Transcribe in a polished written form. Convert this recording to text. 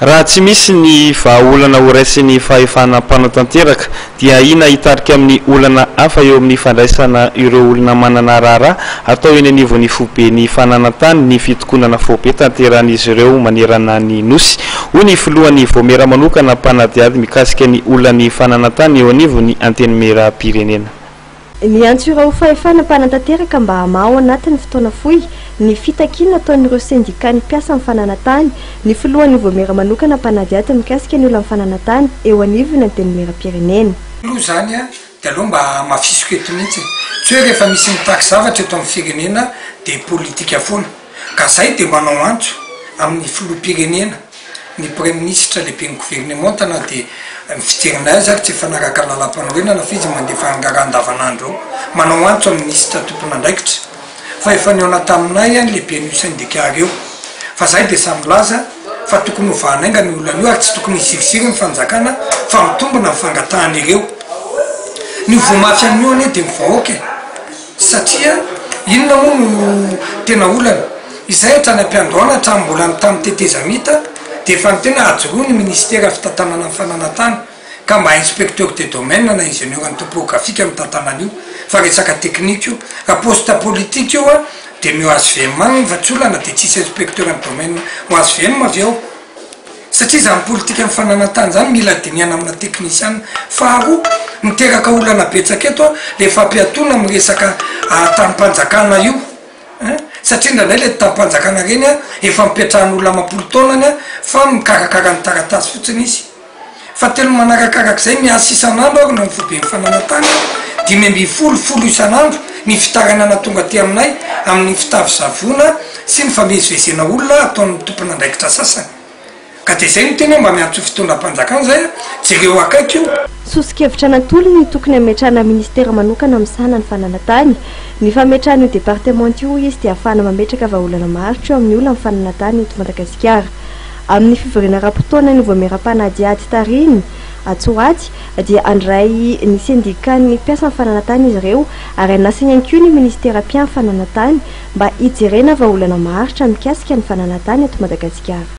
Raha tsy misy ny vahaolana horaisin'ny fahefana mpanatanteraka dia ahiana hitarika amin'ny olana hafa eo amin'ny fandraisana ireo olona manana raharaha atao eny anivon'ny foiben'ny fananan-tany ny fitokonana faobe tanterahan'izy ireo manerana ny Nosy, hoy ny filohan'ny vaomiera manokana mpanadihady mikasika ny olan'ny fananan-tany eo anivon'ny Antenimierampirenena. Miantso ireo fahefana mpanatanteraka mba hamaha ao anatin'ny fotoana fohy ny fitakiana ataon'ireo sendikan'ny mpiasan'ny fananan-tany ny filohan'ny vaomiera manokana mpanadihady mikasika ny olan'ny fananan-tany eo anivon'ny Antenimierampirenena. Aloha izany dia aleo mba hamafisiko eto mihitsy e! Tsy hoe rehefa misy mitaky zavatra eto amin'ny firenena dia politika foana. Ka zay dia manao antso amin'ny filoham-pirenena, ny praiminisitra, lehiben'ny governemanta na dia ny fijerinay azy ary tsy hifanaraka lalam-panorenana fa izy mandefa angaraha andavanandro eo. Manao antso amin'ny minisitra tompon'andraikitra fa efa nihaona taminay ny lehiben'io syndicat ireo fa zahay dia samy milaza fa tokony hovahana haingana io olana io ary tsy tokony hiziriziry ny fanjakana fa mitombina ny fangatahan'ireo. Ny ho voa mafy amin'io anie dia ny vahoaka e! Satria inona moa no tena olana? Izay hatrany am-piandohana hatramin'ny mbola ny tamin'ny tetezamita dia efa niteny hoe ajoroy ny minisitera fitantanana ny fananantany ka mba inspecteur des domaines na ingénieur en topographique mitantana an'io fa resaka teknika io. Raha poste politique io dia omeo HVM agny fa tsy olana dia tsisy inspecteur ny domaine ho HVM avy eo. Satria izany politikan'ny fananan-tany izany mila dinihana amina teknisiana. Faharoa, miteraka olana betsaka eto le fampiatoana amin'ny resaka tanim-panjakana io ein! Satria indraindray le tanim-panjakana ireny an, efa nipetrahan'olona amam-polo taonany an, fa mikarakara ny taratasy fotsiny izy. Fahatelo manarakarak'izay, miasa isan'andro aho ny foiben'ny fananan-tany, 15, folo isan'andro ny fitarainana tonga aty aminay amin'ny fitavozavoana sy ny famezivezena olona ataon'ny tompon'andraikitra sasany. Ka dia izay no teny hoe mba miantso fitondram-panjakana izay a, jereo akaiky io. Soso-kevitra natolony ny tokony hametrahana ministera manokana misahana ny fananantany. Ny fametrahana io departemanta io hoy izy dia ahafahana mametraka vahaolana maharitra eo amin'ny olan'ny fananantany eto Madagasikara. Amin'ny fivoriana ara-potoana ny vaomiera mpanadihady tarihiny atsy ho atsy dia handray ny sendikan'ny mpiasan'ny fananantany izy ireo ary hanasany ihany koa ny minisitera mpiahy ny fananantany mba hijerena vahaolana maharitra mikasika ny fananantany eto Madagasikara.